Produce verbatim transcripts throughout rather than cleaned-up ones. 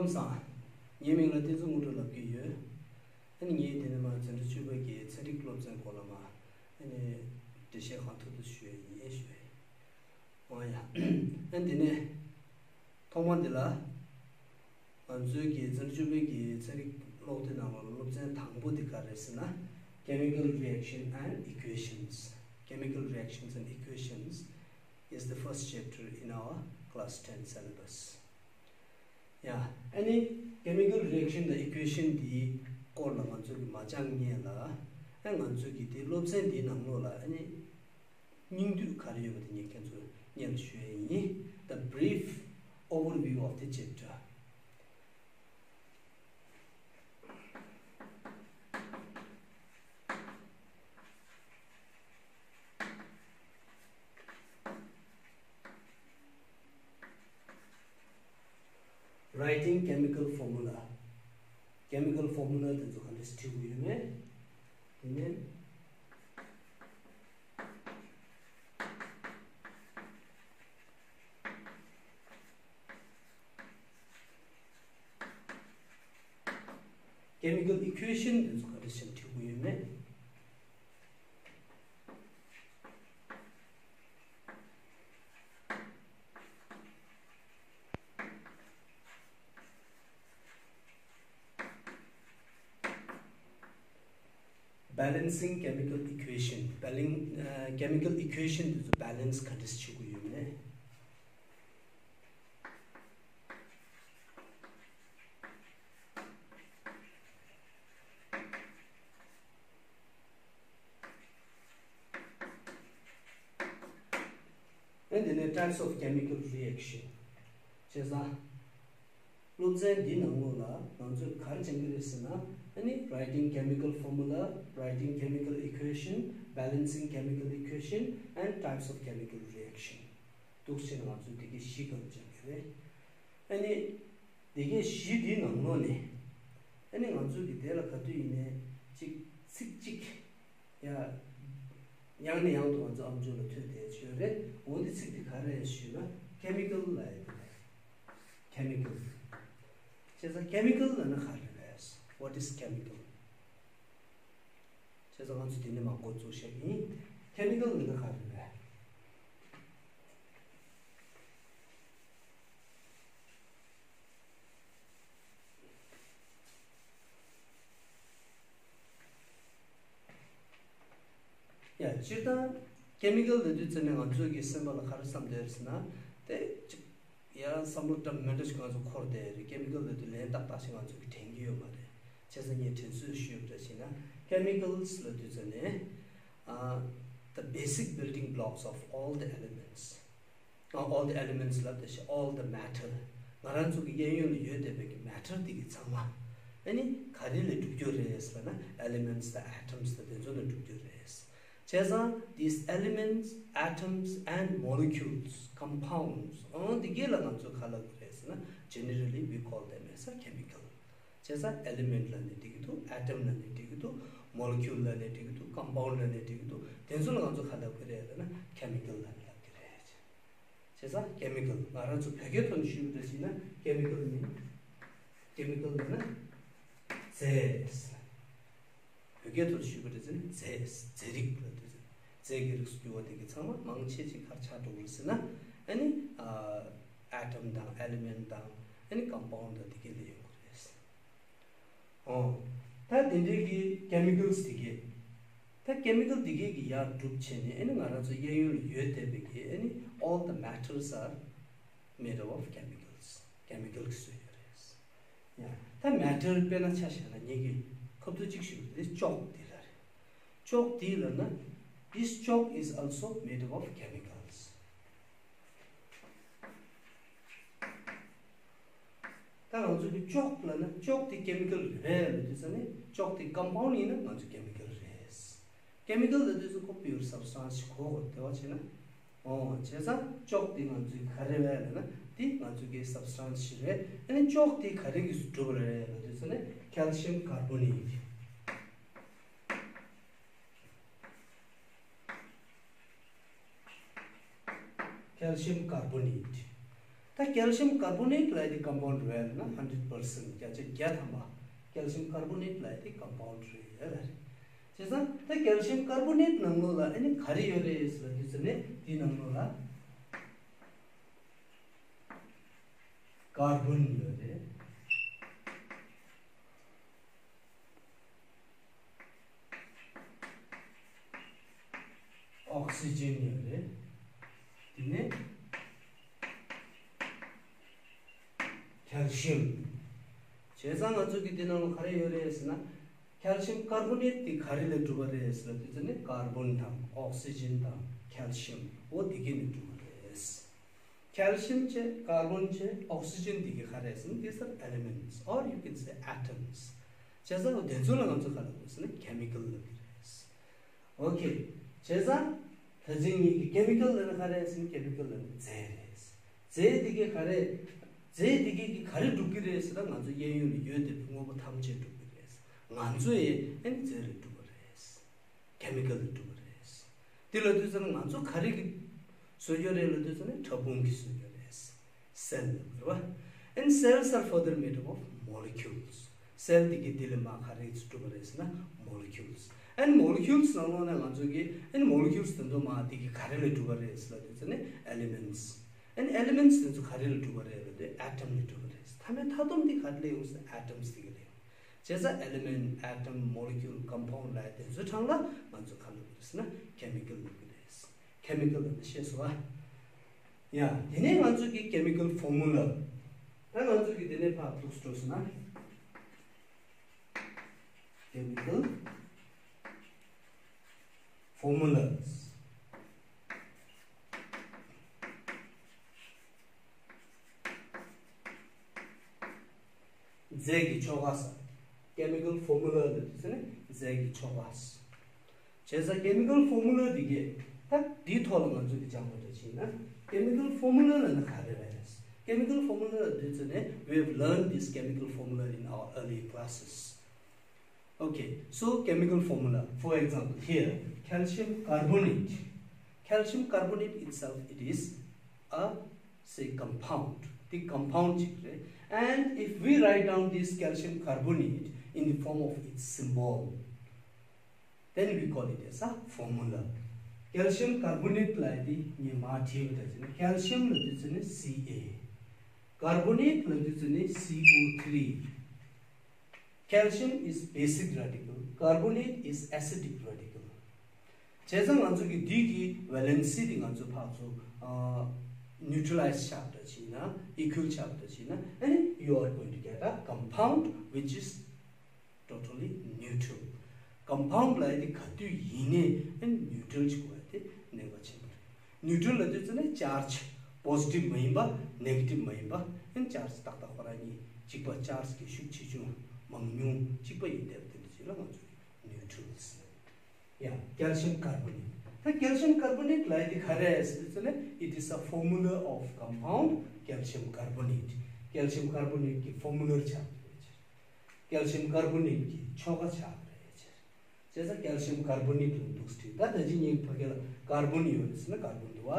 ཁམས་བཟང་། ངའི་མིང་ལ་བསྟན་འཛིན་དངོས་གྲུབ་ལབ་ཀྱི་ཡོད། ཨ་ནི་ངས་འདི་ནས་མར་འཛིན་གྲྭ་བཅུ་པའི་གི་ཚན་རིག་སློབ་ཚན་སྐོར་ལ་མར་ཨ་ནི་འགྲེལ་བཤད་གང་ཐུབ་ཐུབ་ཞུ་ཡ་ཡིན་ཞུ་ཡ་ཡིན། འོ་ཡ། ཨ་ནི་འདི་ནས་ཐོག་མ་འདི་ལ་ང་ཚོའི་གི་འཛིན་གྲྭ་བཅུ་པའི་གི་ཚན་རིག་ཀློག་དེབ་ནང་ལ་སློབ་ཚན་དང་པོ་འདི་ག་རེ་ཟེར་ན། Chemical reaction and equations. Chemical reactions and equations is the first chapter in our class ten syllabus. ཡ། ཨ་ནི་chemical reaction དང་equation འདིའི་སྐོར་ལ་ང་ཚོ་གི་མ་སྦྱངས་སྔོན་ལ། ཨ་ང་ཚོ་གི་དེ་སློབ་ཚན་འདིའི་ནང་ལོགས་ལ་ཨ་ནི་སྙིང་བསྡུས་ག་རེ་ཡོད་པ་དེ་ངས་ཁྱེད་ཚོ་སྔོན་ལ་ཞུ་ཡ་ཡིན། The brief overview of the chapter. Writing chemical formula. Chemical formula དེ་ཚོ་ག་འདྲས་བྲིས་དགོས་ཡོད་མེད། དེ་ནས། Chemical equation དེ་ཚོ་ག་འདྲས་བྲིས་དགོས་ཡོད་མེད། Balancing chemical equation. Balancing chemical equation དེ་ཚོ་balance ག་འདྲས་བྱེད་དགོས་ཡོད་མེད། ཨ་ནི་དེ་ནས་types of chemical reaction བྱས་ཙང་། སློབ་ཚན་འདིའི་ནང་ལོགས་ལ་ང་ཚོས་ག་རེ་སྦྱང་གི་རེད་ཟེར་ན། ཨ་ནི་writing chemical formula, writing chemical equation, balancing chemical equation and types of chemical reaction. འདུག་སེ་བྱས་ནས་ང་ཚོས་དེ་གའི་བཞི་སྒང་སྦྱང་གི་རེད། ཨ་ནི་དེ་གའི་བཞི་འདིའི་ནང་ལོགས་ནས་ཨ་ནི་ང་ཚོས་ཀྱི་དེ་ལ་ག་དུས་ཡིན་ནའི་གཅིག་ཚིག་གཅིག་ཡ། ཡང་ནས་ཡང་དུ་ང་ཚོ་ཨམ་ཅོག་ལ་ཐོས་བསྡད་ཀྱི་ཡོད་རེད། འོ་འདི་ཚིག་འདི་ག་རེ་རེད་ཞུས་ན་chemical ལབ་ཡ་དེ་རེད། Chemical. བྱས་ཙང་chemical ལབ་ན་ག་རེ་རེད། What is chemical? བྱས་ཙང་ང་ཚོ་དེ་ནས་མར་འགོ་བཙུགས་བཤད་ཀྱི་ཡིན། Chemical ལབ་ན་ག་རེ་རེད། ཡ། སྤྱིར་བཏང་chemical ལབ་དུས་ཙམ་ནས་ང་ཚོའི་གི་སེམས་པ་ལ་ག་རེ་བསམ་བསྡད་ཟེར་ན། དེ་གཅིག་ཡ་བསམ་བློ་འདྲ་མི་འདྲ་ཞིག་ང་ཚོ་འཁོར་བསྡད་རེད། chemical ལབ་དུས་ལན་ཏག་ཏག་ཞིག་ང་ཚོ་གི་དྲན་གྱི་ཡོད་མ་རེད། བྱས་ཙང་ངས་དྲན་གསོ་ཞུས་པ་འདྲ་བྱས་ན། chemicals ལབ་དུས་ཙམ་ནས་ཨ། the basic building blocks of all the elements. All the elements ལབ་དེ་བཞིན་all the matter. ང་རང་ཚོ་གི་གཡས་གཡོན་ལ་ཡོད་བསྡད་པའི་གི་matter དེ་གི་ཚང་མ་ཨ་ནི་ག་རེ་ལས་གྲུབ་རྒྱུ་རེད་ཟེར་ན། elements དང་atoms དང་དེ་ཚོ་ལས་གྲུབ་རྒྱུ་རེད། བྱས་ཙང་these elements, atoms and molecules, compounds འོ་འདི་གས་ལ་ང་ཚོས་ག་ལབ་ཀྱི་རེད་ཟེར་ན། Generally we call them as a chemical. བྱས་ཙང་element ལབ་ནས་འགྲིག་གི་འདུག atom ལབ་ནས་འགྲིག་གི་འདུག molecule ལབ་ནས་འགྲིག་གི་འདུག compound ལབ་ནས་འགྲིག་གི་འདུག་དེ་ཚོ་ལ་ང་ཚོ་ག་ལབ་ཀྱི་རེད་ལབ་ན་chemical ལབ་ནས་ལབ་ཀྱི་རེད། བྱས་ཙང་chemical ང་རང་ཚོ་བོད་སྐད་ཐོག་ནས་ཞུས་པ་འདྲ་ཞིག་ན་chemical ནི། chemical ལབ་ན་རྫས། བོད་སྐད་ཐོག་ནས་ཞུས་པ་འདྲ་ཟེར་ན་རྫས། རྫས་རིགས་ལབ་དུས་ཙམ། རྫས་ཀྱི་རིགས་སུ་གྱུར་པ་དེ་གི་ཚང་མ་མང་ཆེ་ཅིག་ག་རེ་ཆགས་འགྲོ་གི་རེད་ཟེར་ན། ཨ་ནི་ཨ། atom དང་element དང་ཨ་ནི་compound དང་དེ་གས་ལས་ཡོང་གི་རེད། ཨོ། ད་དེ་འདྲའི་གི་chemicals དེ་གས། ད་chemical དེ་གས་ཀྱི་ཡར་གྲུབ་བྱས་ནས་ཨ་ནི་ང་རང་ཚོ་གཡས་གཡོན་ལ་ཡོད་བསྡད་པའི་གི་ཨ་ནི་all the matters are made up of chemicals. chemical གི་བཟོས་ཡོད་རེད། ཡ། ད་matter དཔེར་ན་ཆ་བཞག་ན་ངེད་ཀྱིས་ཁ་ཐུག་གཅིག་ཞུ་རྒྱུ་དེ་ཅོག་དེ་ལ་རེད། ཅོག་དེ་ལབ་ན། This chalk is also made up of chemicals. ད་ང་ཚོ་གི་ཅོག་ལབ་ན་ཅོག་དེ་chemical རེད་ལབ་དུས་ཙམ་ནས་ཅོག་དེ་compound ཡིན་ན་ང་ཚོ་chemical རེད། chemical ལབ་དུས་ཙམ་ཁོ་pure substance ཞིག་གོ་དགོས་དེ་བ་བྱས་ན། ཨོ། བྱས་ཙང་ཅོག་དེ་ང་ཚོའི་ག་རེ་རེད་ལབ་ན་དེ་ང་ཚོའི་གི་substance ཞིག་རེད། ཨ་ནི་ཅོག་དེ་ག་རེ་གིས་གྲུབ་པ་རེད་ལབ་དུས་ཙམ་ནས་calcium carbonate. calcium carbonate. ད་ ད་calcium carbonate་ལབ་དེ་compound་རེད་ན་hundred percent་བརྒྱ་ཆ་བརྒྱ་ཐམ་པ་calcium carbonate་ལབ་དེ་compound་རེད་ལ་རེད། བྱས་ཙང་ད་calcium carbonate་ནང་ལོགས་ལ་ཨ་ནི་ག་རེ་ཡོད་རེད་ཟེར་ལ་དུས་ཚོད་ནས་དེའི་ནང་ལོགས་ལ་carbon་ཡོད་རེད། oxygen་ཡོད་རེད། དེ་ནས་calcium། བྱས་ཙང་ང་ཚོ་གི་འདི་ནང་ལ་ག་རེ་ཡོད་རེད་ཟེར་ན། calcium carbonate་དེ་ག་རེ་ལས་གྲུབ་པ་རེད་ཟེར་ན་དེ་ཚོ་ནི་carbon་དང་oxygen་དང་calcium་འོ་དེ་གས་ནས་གྲུབ་པ་རེད། calcium་བྱས་carbon་བྱས་oxygen་དེ་གས་ག་རེ་ཟེར་ན་these are elements or you can say atoms། བྱས་ཙང་དེ་ཚོ་ལ་ང་ཚོ་ག་ལབ་དགོས་ཟེར་ན་chemical་ལབ་ཀྱི་རེད། ཨོ་ཁེ། བྱས་ཙང་། ད་ཅི་ངེད་ཀྱི་chemical་ལབ་ན་ག་རེ་ཟེར་ན་chemical་ལབ་ན་རྫས་རེད། རྫས་དེ་གས་ག་རེ། རྫས་དེ་གས་ཀྱི་ག་རེ་སྒྲུབ་ཀྱི་རེད་ཟེར་ན་ང་ཚོ་གཡས་གཡོན་ལ་ཡོད་དེ་དངོས་པོ་ཐམས་ཅད་སྒྲུབ་ཀྱི་རེད། ང་ཚོ་ཡི་ཨ་ནི་རྫས་རེ་སྒྲུབ་པ་རེད། chemical་ལ་སྒྲུབ་པ་རེད། དེ་ལ་དུས་ཚོད་ན་ང་ཚོ་ག་རེ་གི་བཟོ་རྒྱུ་རེད་ལ་དུས་ཚོད་ན་ཕྲ་ཕུང་གི་བཟོ་རྒྱུ་རེད། cell་ལ་རེད་བ། And cells are further made up of molecules. cell་དེ་གི་དེ་ལས་མ་ག་རེ་གྲུབ་པ་རེད་ཟེར་ན་molecules། And molecules་ནང་ལོགས་ནས་ང་ཚོ་གི་and molecules་དེ་ཚོ་མ་དེ་གི་ག་རེ་ལས་གྲུབ་པ་རེད་ཟེར་ལ་དུས་ཚོད་ནས་elements། And elements་དེ་ཚོ་ག་རེ་ལས་གྲུབ་པ་རེད་ལ་དུས་atom་ལས་གྲུབ་པ་རེད། མཐའ་མའི་མཐའ་སྡོམ་དེ་ག་རེ་ལས་ཡོང་ཟེར་ན་atoms་དེ་གི་ལས་ཡོང་། བྱས་ཙང་element, atom, molecule, compound་ལ་དེ་ཚོའི་གྲངས་ལ་ང་ཚོ་ག་ལབ་དགོས་ཟེར་ན་chemical་ལབ་ཀྱི་རེད། chemical་ལབ་ན་ཤེས་སོང་ཨ། ཡ། དེ་ནས་ང་ཚོ་གི་chemical formula། ད་ང་ཚོ་གི་དེ་ནས་ཕར་འདུག་སེ་འགྲོ་སོང་ན། chemical formulas། རྫས་ཀྱི་ཆོ་ག་ཟེར། chemical formula་ལབ་དུས་ཙམ་ནས་རྫས་ཀྱི་ཆོ་ག་ཟེར། བྱས་ཙང་chemical formula་འདི་གས་ད་འདིའི་ཐོག་ལ་ང་ཚོས་ཀྱི་སྦྱང་བ་འདྲ་བྱས་ན་chemical formula་ལབ་ན་ག་རེ་རེད། chemical formula་ལབ་དུས་ཙམ་ནས་we have learned this chemical formula in our early classes. Okay, so chemical formula, for example, here, calcium carbonate. Calcium carbonate itself, it is a, say, compound. The compound ཅིག་རེད། And if we write down this calcium carbonate in the form of its symbol, then we call it as a formula. calcium carbonate་ལབ་དེ་ངས་མར་བྲིས་པ་འདྲ་བྱས་ན་calcium་ལབ་དུས་ཙམ་ནས་C A། carbonate་ལབ་དུས་ཙམ་ནས C O three། Calcium is basic radical, carbonate is acidic radical. བྱས་ཙང་ང་ཚོ་གི་འདི་གི་valency་དེ་ང་ཚོ་ཕར་ཚུར་neutralize་བྱས་པ་འདྲ་བྱས་ན། equal་བྱས་པ་འདྲ་བྱས་ན། ཨ་ནི་you are going to get a compound which is totally neutral. compound་ལབ་ཡ་དེ་ག་དུས་ཡིན་ནའི་ཨ་ནི་neutral་ཅིག་དགོས་ཡ་དེ་གནད་འགག་ཆེན་པོ་རེད། neutral་ལབ་དུས་ཙམ་ནས་charge་positive་མ་ཡིན་པ་negative་མ་ཡིན་པ། ཨ་ནི་charge་ཏག་ཏག་ཁོ་རང་གཉིས་གཅིག་པ། charge་གི་ཤུགས་ཆེ་ཆུང་མང་ཉུང་གཅིག་པ་ཡིན་བསྡད་པ་དེ་འདྲ་ཅིག་ལ་ང་ཚོས་neutral་ཟེར། ཡ། calcium carbonate། ད་calcium carbonate་ལབ་ཡ་དེ་ག་རེ་རེད་ཟེར་དུས་ཙམ་ནས་it is a formula of compound calcium carbonate. calcium carbonate་གི་formula་ཆགས་པ་རེད། calcium carbonate་གི་ཆོ་ག་ཆགས་པ་རེད། བྱས་ཙང་calcium carbonate་ལ་འདུག་སེ་བྲིས། ད་ད་ཅི་ཉིད་ཕ་གི་ལ་carbon་ཡོད་རེད་ཟེར་ན་carbon་འདུག་བ།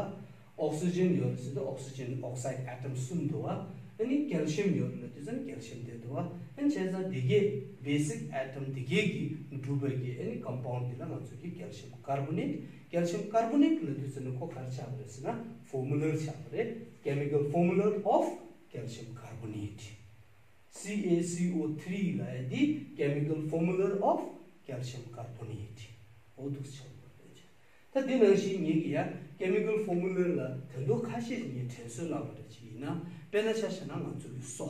oxygen་ཡོད་རེད་ཟེར་ན་oxygen oxide atom་གསུམ་འདུག་བ། ཨ་ནི་calcium་ཡོད་རེད་ལབ་དུས་ཙམ་ནས་calcium་དེ་འདུག་བ། ཨ་ནི་བྱས་ཙང་དེ་གའི་basic atom་དེ་གའི་གི་གྲུབ་པའི་གི་ཨ་ནི་compound་དེ་ལ་ང་ཚོ་གི་calcium carbonate། calcium carbonate་ལབ་དུས་ཙམ་ནས་ཁོ་ག་རེ་ཆགས་པ་རེད་ཟེར་ན་formula་ཆགས་པ་རེད། chemical formula of calcium carbonate. C A C O three་ལབ་ཡ་འདི་chemical formula of calcium carbonate་འོ་འདུག་སེ་ཆགས་པ་རེད། ད་འདི་ནང་བཞིན་ངེད་ཀྱིས་ཡ་chemical formula་ལ་ད་དུང་ཁ་ཤས་ངས་དྲན་གསོ་གནང་བ་འདྲ་ཅིག་ཡིན་ན། དཔེར་ན་ཆ་བཞག་ན་ང་ཚོ་གི་སོ།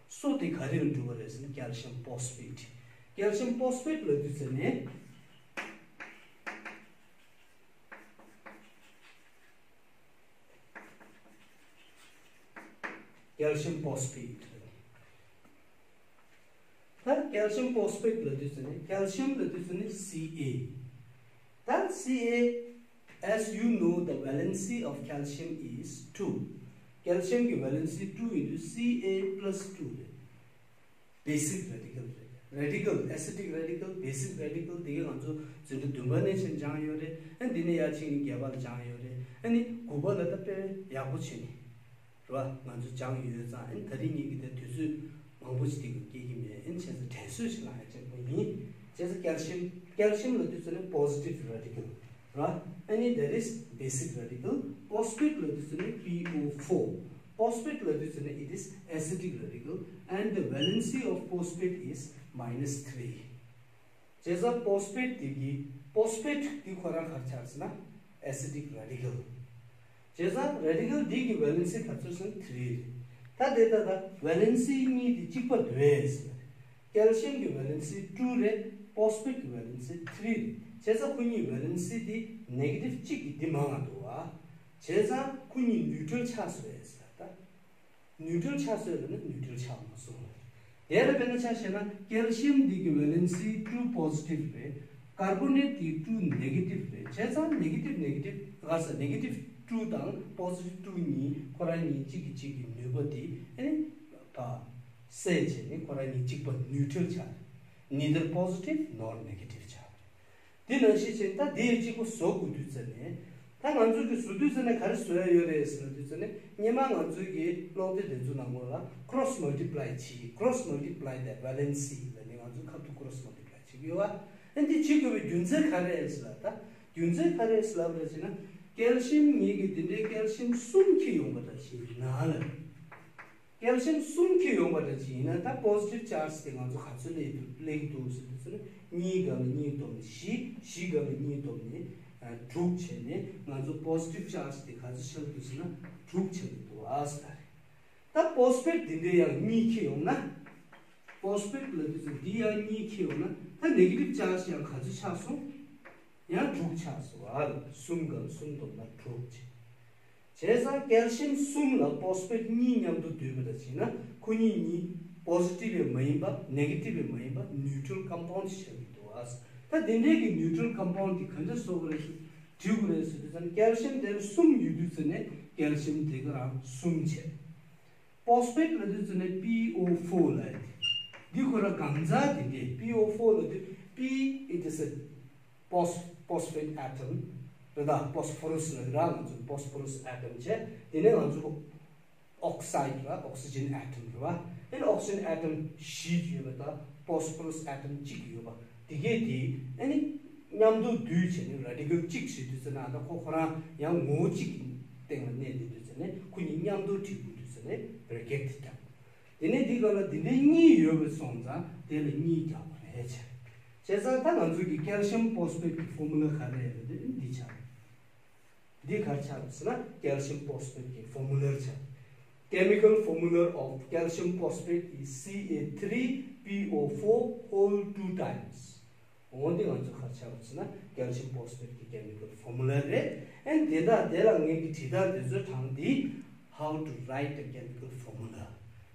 སོ་དེ་ག་རེ་ལས་གྲུབ་པ་རེད་ཟེར་ན་calcium phosphate། calcium phosphate་ལབ་དུས་ཙམ་ནས། calcium phosphate། ད་calcium phosphate་ལབ་དུས་ཙམ་ནས་calcium་ལབ་དུས་ཙམ་ནས་C A། ད་C A, as you know, the valency of calcium is two. calcium་གི་valency་two་ཡིན་དུས་C A plus two་རེད། basic radical་རེད། radical, acidic radical, basic radical་དེ་གའི་ང་ཚོ་འཛིན་གྲྭ་བདུན་པ་ནས་ཕྱིན་སྦྱངས་ཡོད་རེད། ཨ་འདི་ནས་ཡར་ཕྱིན་བརྒྱད་པ་ལ་སྦྱངས་ཡོད་རེད། ཨ་ནི་དགུ་པ་ལ་ད་དཔེ་ཡག་པོ་བྱས་ནས། རེད་བ། ང་ཚོ་སྦྱངས་ཡོད་ཙང་ཨ་ནི་ད་རིང་ཉིན་གྱི་དེ་དུས་ཚོད་མང་པོ་ཞིག་དེ་ག་སྐྱེལ་གྱི་མེད། ཨ་ནི་བྱས་ཙང་དྲན་གསོ་ཞིག་གནང་ཡ་གཅིག་པོ་ཡིན། བྱས་ཙང་ཀལ་ཤིམ་ཀལ་ཤིམ་ལབ་དུས་ཙ་ནས་positive radical རེད་བ། ཨ་ནི་that is basic radical. Phosphate ལབ་དུས་ཙ་ནས P O four. Phosphate ལབ་དུས་ཙ་ནས་it is acidic radical and the valency of phosphate is minus three. བྱས་ཙང་phosphate དེ་གི་phosphate དེ་ཁོ་རང་ག་རེ་ཆགས་ཟེར་ན་acidic radical. བྱས་ཙང་radical དེ་གི་valency ག་ཚོད་ཟེར་ན་three རེད། ད་དེ་ད་ད་valency གཉིས་དེ་གཅིག་པ་འདུག་ཟེར། ཀལ་ཤིམ་གི་valency two རེད། phosphate གི་valency three རེད། བྱས་ཙང་ཁོ་གཉིས་valency དེ་negative གཅིག་གི་དེ་མང་བ་འདུག་བ། བྱས་ཙང་ཁོ་གཉིས་neutral ཆགས་སོང་ཟེར་ད། neutral ཆགས་སོང་ལབ་ན་neutral ཆགས་མ་སོང་། དེ་ལ་དཔེར་ན་ཆ་བཞག་ན་ཀལ་ཤིམ་འདི་གི་valency two positive རེད། ཀར་བོ་ནེཊ་དེ་two negative རེད། བྱས་ཙང་negative negative ག་ས་negative two དང་positive two གཉིས་ཁོ་རང་གཉིས་གཅིག་གིས་གཅིག་གི་ནུས་པ་དེ་ཨེ་ནི་ཕ་སེལ་བྱས་ནས་ཁོ་རང་གཉིས་གཅིག་པ་neutral ཆགས་རེད། neither positive nor negative ཆགས་རེད། དེ་ནང་བཞིན་བྱས་ད་དེ་གཅིག་པོ་བཟོ་དགོས་དུས་ཙ་ནས། ད་ང་ཚོ་གི་བཟོ་དུས་ཙ་ནས་ག་རེ་བཟོ་ཡ་ཡོད་རེད་ཟེར་ན་དུས་ཙ་ནས་སྔོན་མ་ང་ཚོ་གི་ཀློག་དེབ་དེ་ཚོ་ནང་ལོགས་ལ་cross multiply བྱེད། cross multiply the valency ལབ་ནས་ང་ཚོ་ཁ་ཐུག་cross multiply བྱེད་ཀྱི་ཡོད་བ། ཨ་འདི་བྱེད་དགོས་པའི་རྒྱུ་མཚན་ག་རེ་རེད་ཟེར་ལ་ད་རྒྱུ་མཚན་ག་རེ་རེད་ཟེར་ལབ་རེད་ཟེར་ན་ཀལ་ཤིམ་ངེད་ཀྱི་དེ་འདྲའི་ཀལ་ཤིམ་གསུམ་འཁྱེར་ཡོང་པ་འདྲ་ཞིག་ཡིན་ན་ལ། ཀལ་ཤིམ་གསུམ་འཁྱེར་ཡོང་པ་འདྲ་ཅིག་ཡིན་ན་ད་positive charge དེ་ང་ཚོ་ག་ཚོད་སླེབས་འདུག་སླེབས་ཀྱི་འདུག་ཟེར་དུས་ཙ་ན་གཉིས་སྒང་ལ་གཉིས་བསྡོམས་ནས་བཞི། བཞི་སྒང་ལ་གཉིས་བསྡོམས་ནས་དྲུག་བྱས་ནས་ང་ཚོ་positive charge དེ་ག་ཚོད་ཆགས་འདུག་ཟེར་ན་དྲུག་ཆགས་ཀྱི་འདུག་ཨ་ཟེར་ད་རེད། ད་phosphate འདི་འདྲའི་ཡང་གཉིས་འཁྱེར་ཡོང་ན། phosphate ལབ་དུས་ཙ་འདི་ཡང་གཉིས་འཁྱེར་ཡོང་ན་ད་negative charge ཡང་ག་ཚོད་ཆགས་སོང་། ཡང་དྲུག་ཆགས་སོང་ཨ། གསུམ་སྒང་གསུམ་བསྡོམས་ན་དྲུག་བྱས། བྱས་ཙང་ཀལ་ཤིམ་གསུམ་ལ་phosphate གཉིས་མཉམ་དུ་བསྡུས་པ་འདྲ་བྱས་ན་ཁོ་གཉིས་གཉིས་positive ཡང་མ་ཡིན་པ་negative ཡང་མ་ཡིན་པ་neutral compound ཆགས་ཀྱི་འདུག་ཨ། ད་དེ་འདྲའི་གི་neutral compound དེ་ག་འདྲ་བཟོ་དགོས་རེད་ཟེར་བྲིས་དགོས་རེད་ཟེར་དུས་ཙ་ན་ཀལ་ཤིམ་དེར་གསུམ་ཡོད་དུས་ཙ་ནས་ཀལ་ཤིམ་དེ་ག་རང་གསུམ་བྱས། phosphate ལབ་དུས་ཙ་ནས P O four ལབ་ཡ་དེ། འདི་ཁོ་རང་གང་ཟག་དེ་འདྲའི་P O four ལབ་དུས་P it is a phos- phosphate atom རེད་ད། phosphorus ལབ་ར་ང་ཚོ་phosphorus atom བྱས། དེ་ནས་ང་ཚོ་oxide ར་oxygen atom རེད་བ། ཨེ་ནི་oxygen atom བཞི་ཡོད་པ་དང་phosphorus atom གཅིག་ཡོད་པ་དེ་གས་དེ་ཨེ་ནི་མཉམ་དུ་བསྡུས་བྱས་ནས་radical གཅིག་བྱེད་དུས་ཙ་ན་ད་ཁོ་ཁོ་རང་ཡང་ངོ་བོ་གཅིག་གི་སྟེང་ལ་གནས་བསྡད་དུས་ཙ་ནས་ཁོ་གཉིས་མཉམ་དུ་བྲིས་དགོས་དུས་ཙ་ནས་bracket དེ་བརྒྱབ། དེ་ནས་འདི་ག་ལ་འདི་འདྲའི་གཉིས་ཡོད་པ་སོང་ཙང་དེ་ལ་གཉིས་རྒྱག་པ་རེད་བྱས། བྱས་ཙང་ད་ང་ཚོ་གི་calcium phosphate གི་formula ག་རེ་རེད་འདི་འདི་ཆགས། འདི་ག་རེ་ཆགས་རེད་ཟེར་ན་calcium phosphate གི་formula ཆགས། Chemical formula of calcium phosphate is C A three P O four whole two times. འོ་འདི་ང་ཚོ་ག་རེ་ཆགས་རེད་ཟེར་ན་calcium phosphate གི་chemical formula རེད། ཨན་དེ་དག་དེ་ལ་ངེད་ཀྱི་བྲིས་སྟངས་དེ་ཚོའི་གྲངས་འདི། How to write a chemical formula.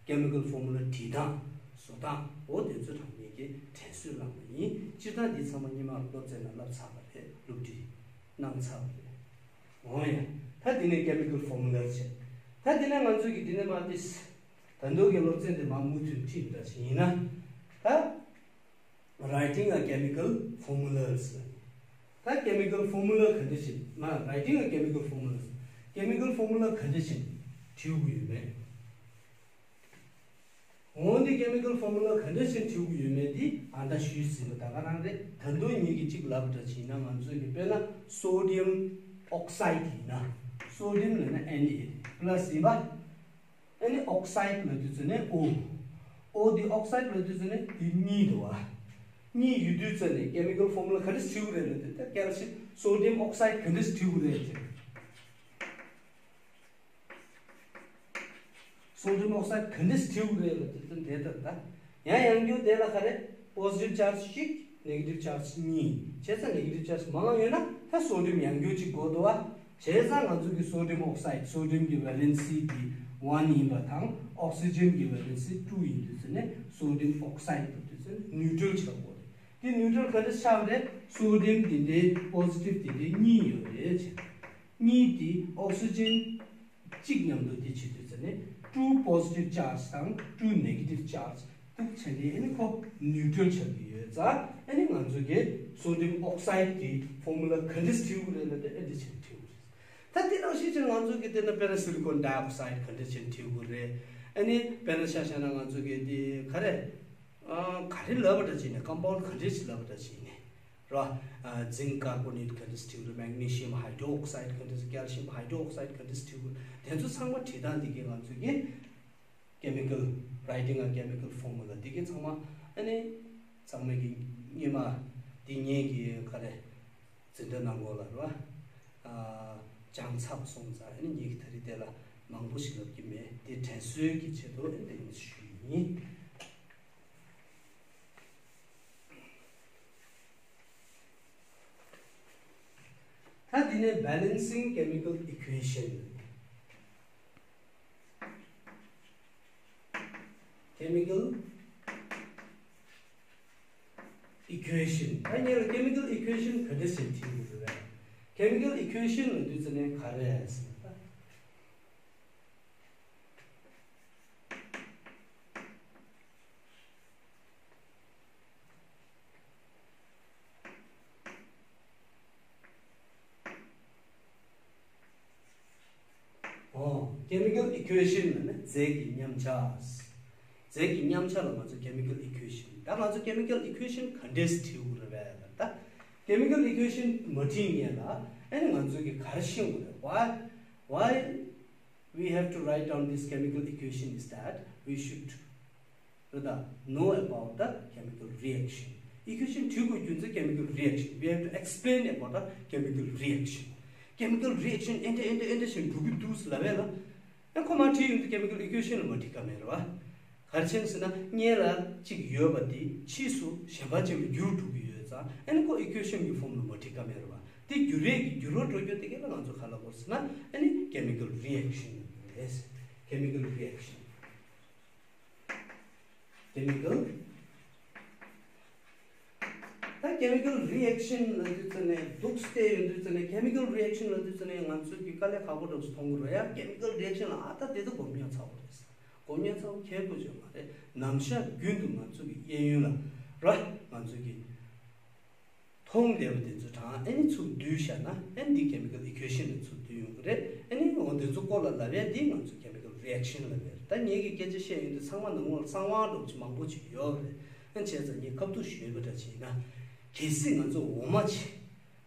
Chemical formula བྲིས་སྟངས་བཟོ་སྟངས་འོ་དེ་ཚོའི་གྲངས་ངེད་ཀྱིས་དྲན་གསོ་བླངས་པ་ཡིན། སྤྱིར་བཏང་འདི་ཚང་མ་སྔོན་མ་སློབ་ཚན་ནང་བསླབས་ཚར་བ་རེད། སློབ་ཁྲིད་གནང་ཚར་བ་རེད། འོ་ཡ། ད་དེ་ནས་chemical formula བྱས། ད་དེ་ནས་ང་ཚོས་ཀྱི་དེ་ནས་མ་དེ། ད་འདུག་གི་སློབ་ཚན་དེ་མ་མུ་མཐུད་ཁྲིད་འདྲ་ཞིག་ཡིན་ན། ད། Writing a chemical formulas. ད་chemical formula ག་འདྲ་ཞིག་མ། Writing a chemical formulas. Chemical formula ག་འདྲ་ཞིག་བྲིས་དགོས་ཡོད་མེད། འོན་ཏེ་chemical formula ག་འདྲ་ཞིག་བྲིས་དགོས་ཡོད་མེད་དེ་ཨ་ད་ཞུས་ཟིན་པ་ད་ག་རང་རེད། ད་དུང་ངེད་ཀྱིས་གཅིག་ལབ་འདྲ་ཞིག་ཡིན་ན་ང་ཚོས་ཀྱི་དཔེར་ན་sodium oxide ཡིན་ན། sodium ལབ་ན་Na plus ཡིན་པ། ཨ་ནི་oxide ལབ་དུས་ཙ་ནས་O། O དེ་oxide ལབ་དུས་ཙ་ནས་དེ་གཉིས་འདུག་བ། གཉིས་ཡོད་དུས་ཙ་ནས་chemical formula ག་རེ་བྲིས་དགོས་རེད་ལབ་དུས་ད་calcium sodium oxide ག་འདྲ་བྲིས་དགོས་རེད་ཟེར། sodium oxide ག་འདྲ་བྲིས་དགོས་རེད་ལབ་དུས་ཙ་ནས་དེ་ལྟར་ད། ཡང་ཡང་འགྱུར་དེ་ལ་ག་རེ། positive charge གཅིག negative charge གཉིས། བྱས་ཙང་negative charge མང་ཡོད་ན་ད་sodium ཡང་འགྱུར་གཅིག་དགོས་འདུག་བ། བྱས་ཙང་ང་ཚོ་གི་sodium oxide sodium གི་valency དེ་one ཡིན་པ་དང་oxygen གི་valency two ཡིན་དུས་ཙ་ནས་sodium oxide དུ་དུས་ཙ་ནས་neutral ཆགས་དགོས་རེད། དེ་neutral ག་འདྲ་ཆགས་རེད། sodium དེ་འདྲའི་positive དེ་འདྲའི་གཉིས་ཡོད་རེད་བྱས། གཉིས་དེ་oxygen གཅིག་མཉམ་དུ་དེ་བྱེད་དུས་ཙ་ནས་two positive charge དང་two negative charge དུ་བྱས་ནས་ཨ་ནི་ཁོ་neutral ཆགས་ཀྱི་ཡོད་ཙང་ཨ་ནི་ང་ཚོ་གི་sodium oxide གི་formula ག་འདྲ་བྲིས་དགོས་རེད་ལབ་དུས་ཨ་འདྲ་བྱས་བྲིས་དགོས་རེད། ད་དེ་ནང་ ཕྱིས་ཕྱིར་ང་ཚོ་གི་དེ་ན་དཔེར་ན་སི་ལི་ཀོན་ཌའི་ཨོག་སའིཌ་ག་འདྲ་ཅིག་བྲིས་དགོས་རེད། ཨ་ནི་དཔེར་ན་ཆ་བཞག་ན་ང་ཚོ་གི་དེ་ག་རེ། ཨ་ག་རེ་ལབ་པ་འདྲ་ཅིག་ནས་ཀམ་པའུན་ཌི་ག་འདྲ་ཅིག་ལབ་པ་འདྲ་ཅིག་ནས་ར། ཛིང་ཀར་བོ་ནེ་ཊི་ག་འདྲ་ཅིག་བྲིས་དགོས་རེད། མེག་ནི་ཤི་ཡམ་ཧའི་ཌྲོ་ཨོག་སའིཌ་ག་འདྲ་ཅིག་ཀལ་ཤི་ཡམ་ཧའི་ཌྲོ་ཨོག་སའིཌ་ག་འདྲ་ཅིག་བྲིས་དགོས་རེད། དེ་ཚོ་ཚང་མ་བྲིས་སྟངས་དེ་གས་ང་ཚོ་གི་ཀེ་མི་ཀལ་རའི་ཊིང་ཨ་ཀེ་མི་ཀལ་ཕོར་མུ་ལ་འདི་གའི་ཚང་མ་ཨ་ནི་ཚང་མ་གི་སྔོན་མ་འདི་ངེད་ཀྱི་ག་རེ་འཛིན་གྲྭ་ནང་ལོགས་ལ་རེད་བ། ཨ་སྦྱངས་ཚར་སོང་ཙང་ཨ་ནི་ངེད་ཀྱི་ད་རེས་དེ་ལ་མང་པོ་ཞིག་ལབ་ཀྱི་མེད། དེ་དྲན་གསོའི་གི་ཆེད་དུ་ཨ་ནི་དེ་ངས་ཞུས་ཡིན། ད་འདི་ནས་balancing chemical equation། chemical equation། ད་ངེད་ལ་chemical equation ག་འདྲ་ཞིག་བྲིས་ཡོད་རེད། chemical equation ལབ་དུས་ཙམ་ནས་ག་རེ་རེད་ཟེར་ན། ཨོ། chemical equation ལབ་ན་རྫས་ཀྱི་མཉམ་ཆ། རྫས་ཀྱི་མཉམ་ཆ་ལ་ང་ཚོ་chemical equation། ད་ང་ཚོ་chemical equation ག་འདྲས་བྲིས་དགོས་རེད་པས་ལབ་ན། ད་chemical equation མ་བྲིས་སྔོན་ལ་ཨ་ནི་ང་ཚོ་གི་ག་རེ་ཤེས་དགོས་རེད། why why we have to write down this chemical equation is that we should know about the chemical reaction. equation བྲིས་དགོས་རྒྱུ་མཚན་chemical reaction. We have to explain about the chemical reaction. chemical reaction ཨེ་འདྲ་ཨེ་འདྲ་ཨེ་འདྲ་ཞིག་འགྲོ་གི་འདུག་ལབ་པས་ལ། ཨ་ཁོ་མ་བྲིས་ཡོང་དུས་chemical equation ལ་མ་བྲིས་ཀ་མེད་རེད་བ། ག་རེ་བྱས་ཟེར་ན་སྔོན་ལ་གཅིག་ཡོད་པ་དེ་ཕྱིས་སུ་གཞན་པ་གཅིག་ལ་འགྱུར་འགྲོ་གི་ཡོད་ཙང་ཨ་ནི་ཁོ་equation གི་ཕོར་མུ་ལ་མ་བྲིས་ཀ་མེད་རེད་བ། དེ་འགྱུར་རེས་ཀྱི་འགྱུར་བ་འགྲོ་རྒྱུ་དེ་གས་ལ་ང་ཚོ་ག་ལབ་དགོས་ཟེར་ན་ཨ་ནི་chemical reaction ལབ་ཀྱི་རེད། chemical reaction. chemical ད་chemical reaction ལབ་དུས་ཙམ་ནས་འདུག་སྟེ་ཡོང་དུས་ཙམ་ནས་chemical reaction ལབ་དུས་ཙམ་ནས་ང་ཚོས་ཀྱི་དཀའ་ལས་ཁག་པོ་འདྲ་བོ་ཞིག་མཐོང་གི་རེད་ཡ། chemical reaction ལ་ཨ་ད་དེ་ཚོ་སྒོམ་ཉན་ཚ་བོ་རེད། སྒོམ་ཉན་ཚ་བོ་ཁྱད་པོ་ཅིག་མ་རེད། ནམ་ཞག་རྒྱུན་དུ་ང་ཚོ་གི་གཡས་གཡོན་ལ་ར་ང་ཚོ་གི་མཐོང་བདེ་བ་དེ་ཚོ་དང་ཨ་ནི་ཚུར་བསྡུས་བཞག་ན་ཨ་ནི་འདི་chemical equation ལ་ཚུར་བསྡུས་ཡོང་གི་རེད། ཨ་ནི་འོ་དེ་ཚོ་སྐོར་ལ་ལབ་ཡ་འདི་ང་ཚོ་chemical reaction ལབ་ཡ་རེད། ད་ངེད་ཀྱིས་སྐད་ཆ་བཤད་ཡོང་དུས་ཚང་མ་ནང་ལོགས་ལ་གསང་བ་འདྲ་བོ་ཅིག་མང་པོ་ཅིག་ཡོད་རེད། ཨ་བྱས་ཙང་ངས་ཁ་ཐུག་ཞུས་པ་འདྲ་བྱས་ན། གལ་སྲིད་ང་ཚོ་འོ་མ་ཅིག་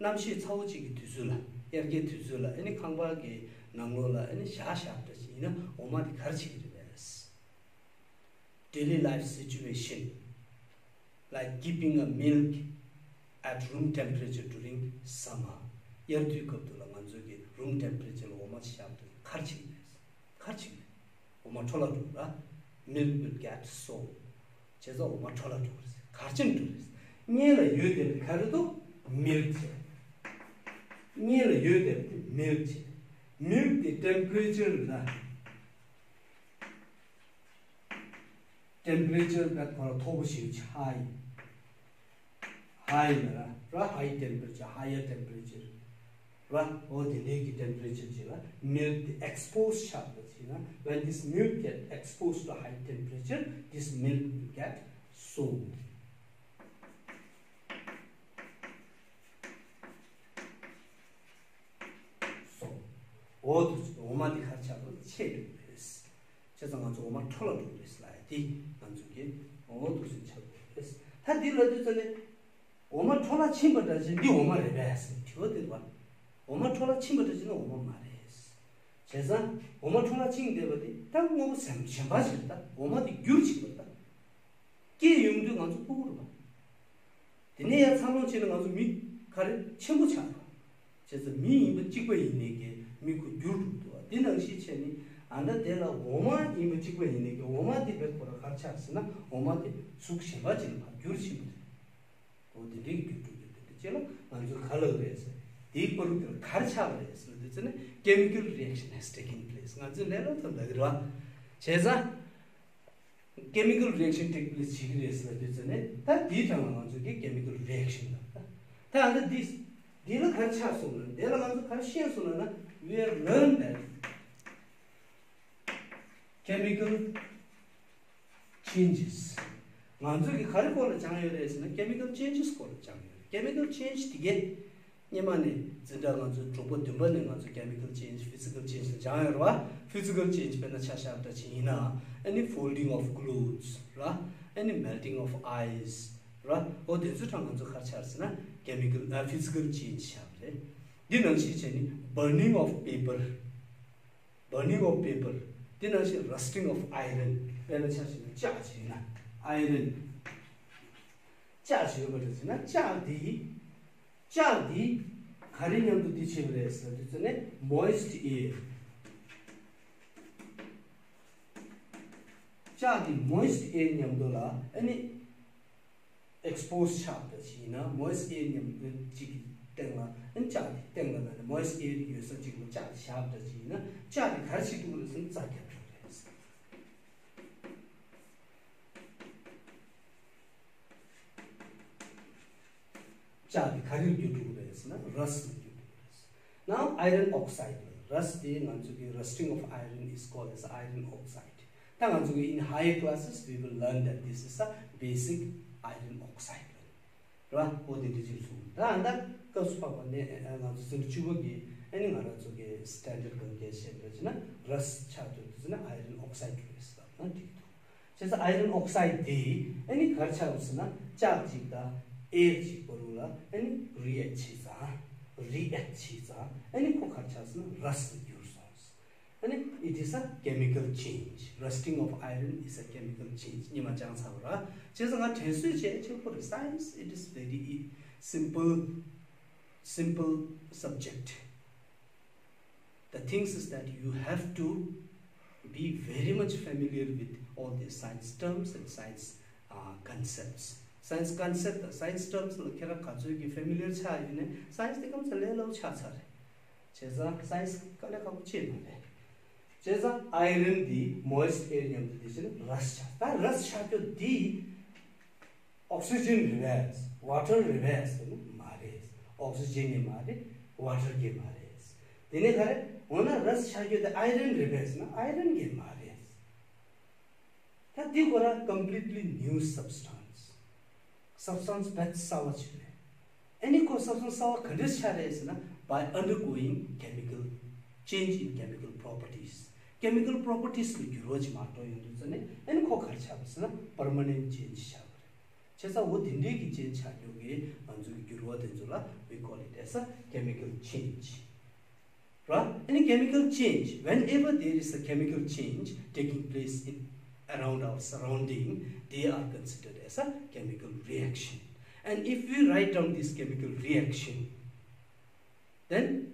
གནམ་གཤིས་ཚ་བོ་ཅིག་གི་དུས་ཚོད་ལ་དབྱར་ཁའི་དུས་ཚོད་ལ་ཨ་ནི་ཁང་པ་གི་ནང་ལོགས་ལ་ཨ་ནི་བཞག་བཞག་འདྲ་ཅིག་ཡིན་ན་འོ་མ་དེ་ག་རེ་བྱེད་ཀྱི་རེད་པས། daily life situation like keeping a milk at room temperature during summer. དབྱར་དུས་སྐབས་དུ་ལ་ང་ཚོ་གི་room temperature ལ་འོ་མ་ཅིག་བཞག་འདྲ་ག་རེ་བྱེད་ཀྱི་རེད། ག་རེ་བྱེད་ཀྱི་རེད། འོ་མ་འཕྲོ་བརླག་འགྲོ་ར། milk will get sour. བྱས་ཙང་འོ་མ་འཕྲོ་བརླག་འགྲོ་གི་རེད། ག་རེ་བྱས་ནས་འགྲོ་གི་རེད། སྔོན་ལ་ཡོད་བསྡད་པ་ག་རེ་འདུག milk བྱས། སྔོན་ལ་ཡོད་བསྡད་པ་དེ་milk བྱས། milk དེ་temperature ལ། temperature ད་ཁོ་རང་མཐོ་པོ་ཞིག་ཆགས་ཡིན། high ལ་ར། high temperature, higher temperature ར། འོ་དེ་འདྲའི་གི་temperature ཅིག་ལ་milk དེ་expose ཆགས་པ་ཅིག་ན། when this milk get exposed to high temperature, this milk will get sour. sour. འོ་དེ་འོ་མ་དེ་ག་རེ་ཆགས་པ་ཆད་འགྲོ་གི་རེད། བྱས་ཙང་ང་ཚོ་འོ་མ་འཕྲོ་བརླག་འགྲོ་གི་རེད་ལབ་ཡ་དེ་ང་ཚོ་གི་འོ་འདུག་སེ་ཆགས་འགྲོ་གི་རེད། ད་འདི་ལབ་དུས་ཙམ་ནས་འོ་མ་འཕྲོ་བརླག་ཕྱིན་པ་འདྲ་ཅིག་འདི་འོ་མ་རེད་པས་ཟེར་དྲི་བ་དེ་རེད་པ། འོ་མ་འཕྲོ་བརླག་ཕྱིན་པ་འདྲ་ཅིག་ན་འོ་མ་མ་རེད། བྱས་ཙང་འོ་མ་འཕྲོ་བརླག་ཕྱིན་བསྡད་པ་དེ་ད་དངོས་པོ་གཞན་པ་ཞིག་རེད། ད་འོ་མ་དེ་འགྱུར་ཕྱིན་པ་རེད། ད་སྐྱེས་ཡོང་དུས་ང་ཚོ་ལྐུགས་རེད་པ། དེ་ནས་ཡར་འཚར་ལོངས་བྱས་ནས་ང་ཚོ་མི་ག་རེ་ཆེན་པོ་ཆགས་རེད་པ། བྱས་ཙང་མི་ཡིན་པ་གཅིག་པ་ཡིན་ནའི་གི་མི་ཁོ་འགྱུར་འགྲོ་གི་འདུག་པ། དེ་ནང་བཞིན་བྱས་ནས་ཨ་ད་དེ་ལ་འོ་མ་ཡིན་པ་གཅིག་པ་ཡིན་ནའི་གི་འོ་མ་དེ་བས་ཁོ་རང་ག་རེ་ཆགས་ཟེར་ན་འོ་མ་དེ་གཟུགས་གཞན་པ་ཅིག་ལ་ཕར་འགྱུར་ཕྱིན་པ་རེད། འོ་དེ་འདྲའི་གི་འགྱུར་འགྲོ་རྒྱུ་དེ་འདྲ་ཅིག་ལ་ང་ཚོས་ག་ལབ་རེད་ཟེར། དེའི་བར་དུ་ག་རེ་ཆགས་པ་རེད་ཟེར་ན་དེ་ཚོ་ནི་chemical reaction has taken place ང་ཚོས་ལས་སླ་ཐབས་ལབ་ཀྱི་རེད་པ། བྱས་ཙང་chemical reaction take place བྱེད་ཀྱི་རེད་ཟེར་ན་དེ་ཚོ་ནི་ད་དེའི་གྲངས་ལ་ང་ཚོས་ཀྱི་chemical reaction ལབ། ད་ཨ་ད་འདི་འདི་ལ་ག་རེ་ཆགས་སོང་ན་འདི་ལ་ང་ཚོ་ག་རེ་ཤེས་སོང་ན་ན། we have learned that chemical changes ང་ཚོས་ཀྱི་ག་རེ་སྐོར་ལ་སྦྱངས་ཡོད་རེད་ཟེར་ན་chemical changes སྐོར་ལ་སྦྱངས་ཡོད་རེད། chemical change དེ་གས་ སྔོན་མ་ནས་འཛིན་གྲྭ་ང་ཚོའི་གྲོགས་པོ་བདུན་པ་ནས་ང་ཚོ་chemical change, physical change ལ་སྦྱངས་ཡོད་རེད་བ། Physical change དཔེར་ན་ཆ་བཞག་འདྲ་ཅིག་ཡིན་ན། Any folding of clothes ར། Any melting of ice ར། འོ་དེ་ཚོའི་གྲས་ང་ཚོ་ག་རེ་ཆགས་ཟེར་ན་chemical, ཨ། physical change ཆགས་པ་རེད། འདི་ནང་བཞིན་བྱས་ནས་burning of paper, burning of paper འདི་ནང་བཞིན་rusting of iron དཔེར་ན་ཆ་བཞག་ན་ལྕགས་ཅིག་ཡིན་ན་iron ལྕགས་ཅིག་ཡོད་པ་རེད་ཟེར་ན་ལྕགས་འདི། ལྕགས་འདི་ག་རེ་མཉམ་དུ་འདི་བྱས་པ་རེད་ཟེར་དུས་ཙམ་ནས་moist air། ལྕགས་འདི་moist air མཉམ་དུ་ལ་ཨ་ནི་expose ཆགས་པ་ཞིག་ཡིན་ན་moist air མཉམ་དུ་གཅིག་གི་སྟེང་ལ་ཨ་ནི་ལྕགས་འདི་སྟེང་ལ་ལ་ནི་moist air ཡོད་ས་གཅིག་ལ་ལྕགས་འདི་བཞག་པ་ཞིག་ཡིན་ན་ལྕགས་འདི་ག་རེ་བྱེད་ཐུབ་ཀྱི་རེད་ཟེར་ན་རྩ་རྒྱག་ཐུབ་ཀྱི་རེད། ལྕགས་འདི་ག་རེར་འགྱུར་འགྲོ་གི་རེད་ཟེར་ན་rust ལ་འགྱུར་འགྲོ་གི་རེད། Now iron oxide, rust དེ་ང་ཚོ་གི rusting of iron is called as iron oxide. ད་ང་ཚོ་གི in higher classes we will learn that this is a basic iron oxide ར། འོ་དེ་འདྲ་ཅིག་གསུངས། ད་ཨ་ད་སྐབས་སུ་བབ་པ་ནས་ང་ཚོ་ཚན་རིག་བཅུ་པ་གི་ཨ་ནི་ང་རང་ཚོ་གི་standard གང་གལ་ཆེན་པོ་ཅིག་ན་rust ཆགས་འགྲོ་དུས་ན་iron oxide རེད་ཟེར་ན་འགྲིག་འདུག་བྱས་ཙང་iron oxide དེ་ཨ་ནི་ག་རེ་ཆགས་ཟེར་ན་ལྕགས་གཅིག་དང་air གཅིག་བར་ལ་ཨ་ནི་react བྱས་ཙང་react བྱས་ཙང་ཨ་ནི་ཁོ་ག་རེ་ཆགས་ཟེར་ན་rust ལ་འགྱུར་སོང་། ཨ་ནི་it is a chemical change. Rusting of iron is a chemical change. སྔོན་མ་སྦྱངས་ཚར་བ་ར། བྱས་ཙང་ང་དྲན་གསོས་བྱས་ཆོག་པ་རེད། Science, it is very simple, simple subject. The things is that you have to be very much familiar with all the science terms and science, uh, concepts. Science concept དང་science terms ལ་ཁྱེད་རང་ག་ཚོད་ཀྱི་familiar ཆགས་ཡོད་ན་science དེ་སྐམ་ས་ལས་སླ་པོ་ཆགས་ཚར་རེད། བྱས་ཙང་science དཀའ་ལས་ཁག་པོ་ཅིག་མ་རེད། བྱས་ཙང་iron འདི་moist air མཉམ་དུ་དེ་བཞིན་rust ཆགས། ད་rust ཆགས་རྒྱུ་འདི་oxygen རེད་པས། water རེད་པས་ཟེར་ན་མ་རེད། oxygen གྱི་མ་རེད། water གྱི་མ་རེད། དེ་ནས་ག་རེ། འོ་ན་rust ཆགས་རྒྱུ་དེ་iron རེད་པས་ཟེར་ན་iron གྱི་མ་རེད། ད་འདི་ཁོ་རང་completely new substance. Substance རྦད་གསར་བ་ཅིག་རེད། ཨ་ནི་ཁོ་substance གསར་བ་ག་འདྲ་ཆགས་རེད་ཟེར་ན། By undergoing chemical change in chemical properties. Chemical properties ལ་འགྱུར་བ་ཅིག་མར་འགྲོ་ཡོང་དུས་ཙམ་ནས་ཨ་ནི་ཁོ་ག་རེ་ཆགས་པ་ཟེར་ན་permanent change ཆགས་པ་རེད། བྱས་ཙང་འོ་དེ་འདྲའི་གི་change ཆགས་རྒྱུ་གི་ང་ཚོ་གི་འགྱུར་བ་དེ་ཚོ་ལ་we call it as a chemical change. ར། ཨ་ནི་chemical change, whenever there is a chemical change taking place in around our surrounding, they are considered as a chemical reaction. And if we write down this chemical reaction, then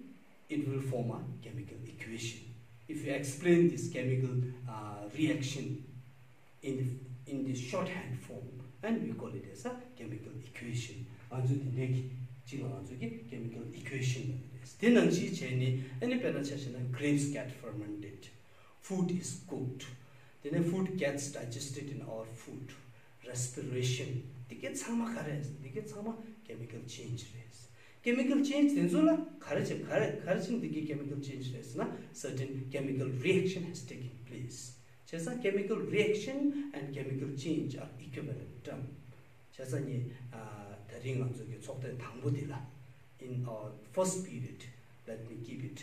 it will form a chemical equation. If you explain this chemical, uh, reaction in the, in the shorthand form, and we call it as a chemical equation. ང་ཚོས་དེ་འདྲའི་གི་གཅིག་ལ་ང་ཚོས་ཀྱི་chemical equation ལབ་ཀྱི་རེད། དེ་ནང་བཞིན་བྱས་ནས་ཨ་ནི་དཔེར་ན་ཆ་བཞག་ན་grapes get fermented, food is cooked, དེ་ནས་food gets digested in our food, respiration, འདི་གའི་ཚང་མ་ག་རེ་རེད། འདི་གའི་ཚང་མ་chemical change རེད། Chemical change དེ་ཚོ་ལ་ག་རེ་བྱས་ག་རེ་ག་རེ་བྱས་འདི་གའི་chemical change རེད་ཟེར་ན། Certain chemical reaction has taken place. བྱས་ཙང་chemical reaction and chemical change are equivalent term. བྱས་ཙང་ངས་ཨ་ད་རིང་ང་ཚོ་གི་ཚོགས་ཐེངས་དང་པོ་འདི་ལ། In our first period, let me keep it